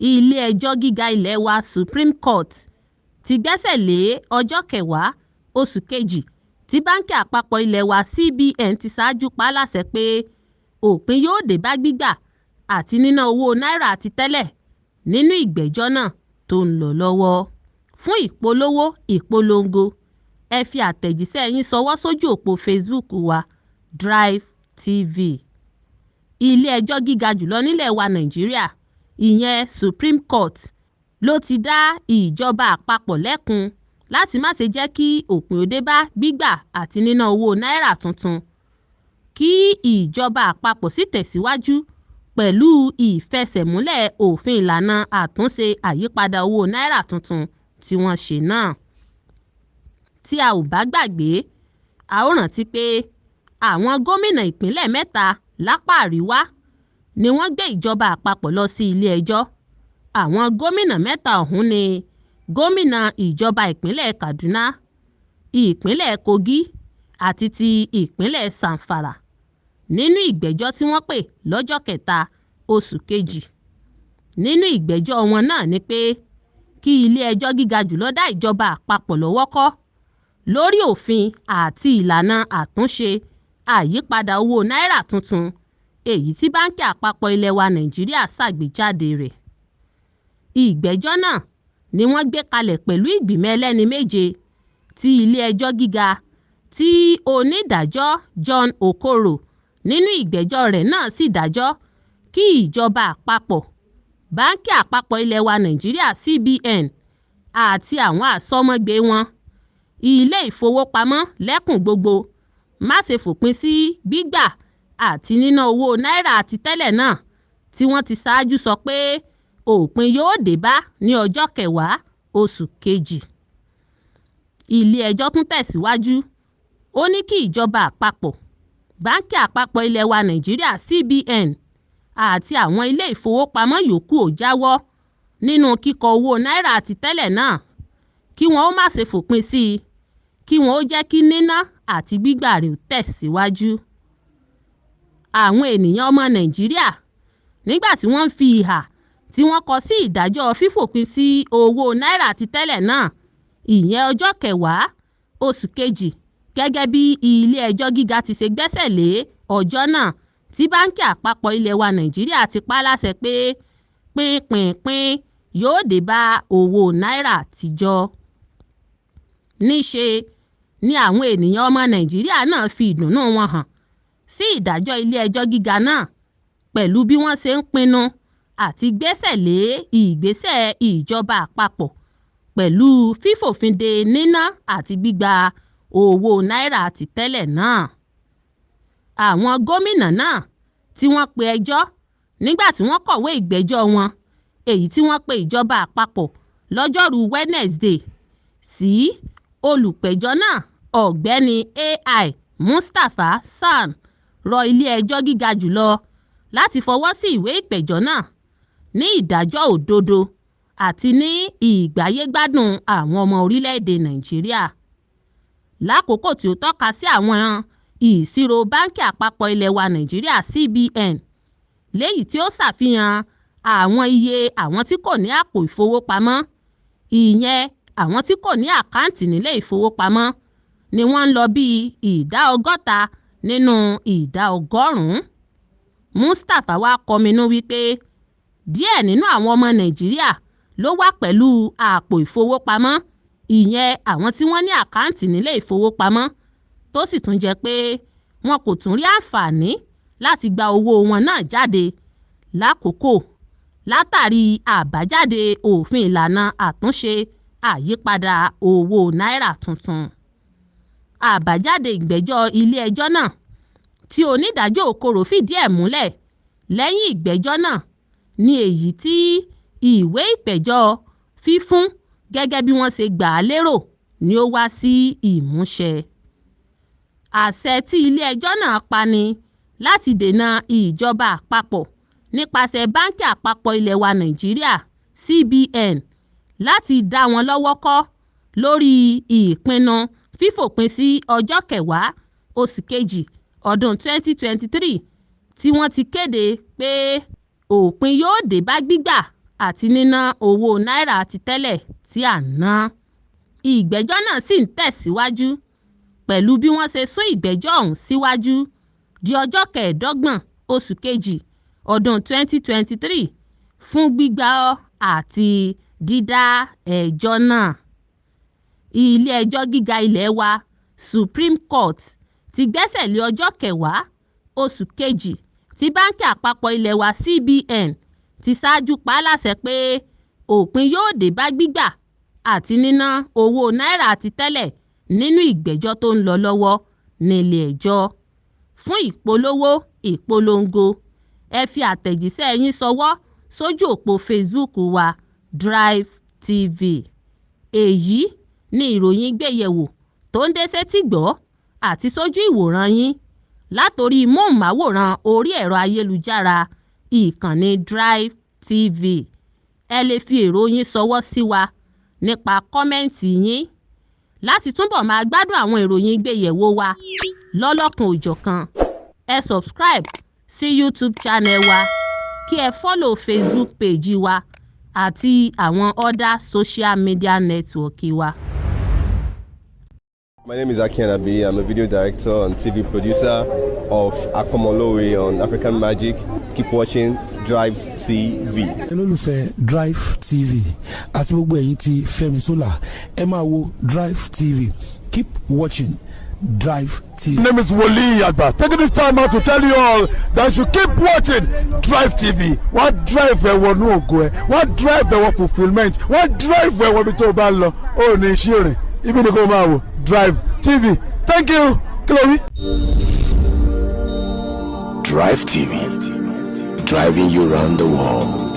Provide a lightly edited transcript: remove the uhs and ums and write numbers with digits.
Ilé-ẹjọ́ gíga ilé wa Supreme Court ti gbẹ́sẹ̀ lé ọjọ́ kẹwàá oṣù kejì tí báǹkì àpapọ̀ ilé wa CBN ti ṣáájú pa á láṣẹ pé òpin yóò dé bá gbígbà àti níná owó náírà ti tẹ́lẹ̀ nínú ìgbẹ́jọ́ náà tó ń lọ lọ́wọ́. Fún ìpolówó ìpolongo, ẹ fi àtẹ̀jíṣẹ́ yín ṣọwọ́ sójú òpó Facebook wa Drive TV. Ilé-ẹjọ́ gíga jù lọ nílẹ̀ wa Nàìjíríà, ìyẹn Supreme Court, ló ti dá ìjọba àpapọ̀ lẹ́kun láti má ṣe jẹ́ kí òpin ó dé bá gbígbà àti níná owó náírà tuntun, kí ìjọba àpapọ̀ sì tẹ̀síwájú pẹ̀lú ìfẹsẹ̀múlẹ̀ òfin ìlànà àtúnṣe àyípadà owó náírà tuntun tí wọ́n ṣe náà. Tí a ò bá gbàgbé, a ó rántí pé àwọn gómìnà ìpínlẹ̀ mẹ́ta lápá àríwá ni wọ́n gbé ìjọba àpapọ̀ lọ sí ilé-ẹjọ́. Àwọn gómìnà mẹ́ta ọ̀hún ni gómìnà ìjọba ìpínlẹ̀ Kaduna, ìpínlẹ̀ Kogi àti ti ìpínlẹ̀ Zamfara nínú ìgbẹ́jọ́ tí wọ́n pè lọ́jọ́ kẹta oṣù kejì. Nínú ìgbẹ́jọ́ wọn náà ni pé kí ilé-ẹjọ́ gíga jù lọ dá ìjọba àpapọ̀ lọ́wọ́ kọ́ lórí òfin àti ìlànà àtúnṣe àyípadà owó náírà tuntun èyí tí báǹkì àpapọ̀ ilẹ̀ wa Nàìjíríà ṣàgbéjáde rẹ̀. Ìgbẹ́jọ́ náà ni wọ́n gbé kalẹ̀ pẹ̀lú ìgbìmọ̀ ẹlẹ́ni méje ti ilé-ẹjọ́ gíga tí onídàájọ́ John Okoro nínú ìgbẹ́jọ́ rẹ̀ náà sì dájọ́ kí ìjọba àpapọ̀, báǹkì àpapọ̀ ilẹ̀ wa Nàìjíríà CBN àti àwọn àsọmọgbé wọn, ilé ìfowópamọ́ lẹ́kùn gbogbo má ṣe fòpin sí gbígbà àti níná owó náírà ti tẹ́lẹ̀ náà tí wọ́n ti ṣáájú sọ pé òpin yóò dé bá ní ọjọ́ kẹwàá oṣù kejì. Ilé-ẹjọ́ tún tẹ̀síwájú, ó ní kí ìjọba àpapọ̀, báǹkì àpapọ̀ ilẹ̀ wa Nàìjíríà CBN àti àwọn ilé ìfowópamọ́ yòókù ó jáwọ́ nínú kíkọ owó náírà ti tẹ́lẹ̀ náà, kí wọ́n ó má ṣe fòpin sí i, kí wọ́n ó jẹ́ kí níná àti gbígbà rẹ̀ ó tẹ̀síwájú. Àwọn ènìyàn ọmọ Nàìjíríà nígbà tí wọ́n ń fi ìhà tí wọ́n kọ sí ìdájọ́ fífòpin sí owó náírà ti tẹ́lẹ̀ náà, ìyẹn ọjọ́ kẹwàá oṣù kejì gẹ́gẹ́ bí ilé-ẹjọ́ gíga ti ṣe gbẹ́sẹ̀ lé ọjọ́ náà tí báǹkì àpapọ̀ ilẹ̀ wa Nàìjíríà ti pa á láṣẹ pé pínpínpín yóò dé bá owó náírà àtijọ́. Níṣe ni àwọn ènìyàn ọmọ Nàìjíríà náà fi ìdùnnú wọn hàn sí ìdájọ́ ilé-ẹjọ́ gíga náà pẹ̀lú bí wọ́n ṣe ń pinnu àti gbẹ́sẹ̀ lé ìgbésẹ̀ ìjọba àpapọ̀ pẹ̀lú fífòfin de níná àti gbígba owó náírà ti tẹ́lẹ̀ náà. Àwọn gómìnà náà tí wọ́n pe ẹjọ́ nígbà tí wọ́n kọ̀wé ìgbẹ́jọ́ wọn èyí tí wọ́n pe ìjọba àpapọ̀ lọ́jọ́rùú Wednesday sí olùpẹ̀jọ́ náà Ọ̀gbẹ́ni AI Mustapha San rọ ilé-ẹjọ́ gíga jù lọ láti fọwọ́ sí ìwé ìpẹ̀jọ́ náà ní ìdájọ́ òdodo àti ní ìgbáyé-gbádùn àwọn ọmọ orílẹ̀-èdè Nàìjíríà. Lákòókò tí ó tọ́ka sí àwọn ìṣirò báǹkì àpapọ̀ ilẹ̀ wa Nàìjíríà CBN léyìí tí ó ṣàfihàn àwọn iye àwọn tí kò ní àpò ìfowópamọ́, ìyẹn àwọn tí kò ní àkáǹtì nílé ìfowópamọ́, ni wọ́n ń lọ bí ìdá 60 nínú ìdá ọgọ́rùn-ún. Mustapha wá kọminú wípé díẹ̀ nínú àwọn ọmọ Nàìjíríà ló wà pẹ̀lú àpò ìfowópamọ́, ìyẹn àwọn tí wọ́n ní àkáǹtì nílé ìfowópamọ́, tó sì tún jẹ́ pé wọn kò tún rí àǹfààní láti gba owó wọn náà jáde lákòókò látàrí àbájáde òfin ìlànà àtúnṣe àyípadà owó náírà tuntun. Àbájáde ìgbẹ́jọ́ ilé-ẹjọ́ náà tí onídàájọ́ Okoro fìdí ẹ̀ múlẹ̀ lẹ́yìn ìgbẹ́jọ́ náà ní èyí tí ìwé ìpẹ̀jọ́ fífún gẹ́gẹ́ bí wọ́n ṣe gbà á lérò ni ó wá sí ìmúṣẹ. Àṣẹ tí ilé-ẹjọ́ náà pa ni láti dènà ìjọba àpapọ̀ nípasẹ̀ báǹkì àpapọ̀ ilẹ̀ wa Nàìjíríà CBN láti dá wọn lọ́wọ́ kọ́ lórí ìpinnu fífòpin sí ọjọ́ kẹwàá oṣù kejì ọdún 2023 tí wọ́n ti kéde pé òpin yóò dé bá gbígbà àti níná owó náírà ti tẹ́lẹ̀ tí à ń ná. Ìgbẹ́jọ́ náà sì ń tẹ̀síwájú pẹ̀lú bí wọ́n ṣe sún ìgbẹ́jọ́ ọ̀hún síwájú di ọjọ́ kẹẹ̀ẹ́dọ́gbọ̀n oṣù kejì ọdún 2023 fún gbígbọ́ àti dídá ẹjọ́ náà. Ilé-ẹjọ́ gíga ilé wa, Supreme Court, ti gbẹ́sẹ̀ lé ọjọ́ kẹwàá oṣù kejì tí báńkì àpapọ̀ ilé wa, CBN, ti ṣáájú pa á láṣẹ pé òpin yóò dé bá gbígbà àti níná owó náírà ti tẹ́lẹ̀ nínú ìgbẹ́jọ́ tó ń lọ lọ́wọ́ nílé-ẹjọ́. Fún ìpolówó ìpolongo, ẹ fi àtẹ̀jíṣẹ́ yín ṣọwọ́ sójú òpó Facebook wa, Drive TV. Èyí ni ìròyìn gbéyẹ̀wò tó ń dé sétìgbọ́ àti sójú ìwòran yín látòrí móhùnmáwòrán orí ẹ̀rọ ayélujára ìkànnì Drive TV. Ẹ lè fi èrò yín ṣọwọ́ sí wa nípa comment yín láti túbọ̀ máa gbádùn àwọn ìròyìn gbéyẹ̀wò wa lọ́lọ́kan-ò-jọ̀kan. Ẹ subscribe sí YouTube channel wa, kí ẹ follow Facebook page wa àti àwọn other social media network wa. My name is Aki Anabi. I'm a video director and TV producer of Akomolowe on African Magic. Keep watching Drive TV. Olólùfẹ́ Drive TV àti gbogbo ẹ̀yin tí Fẹ́mi Sola, ẹ máa wo Drive TV. Keep watching Drive TV. My name is Wole Agba. Taking this time out to tell you all that you keep watching Drive TV. Wọ́n drive ẹ wọnú ògo ẹ, wọ́n drive ẹ wọ fulfilment, wọ́n drive ẹ wọ ibi tó o bá ń lọ. Ó ní iṣẹ́ rìn, ibi ni kò máa wò Drive TV. Thank you. Kí ló wí? Drive TV, driving you round the world.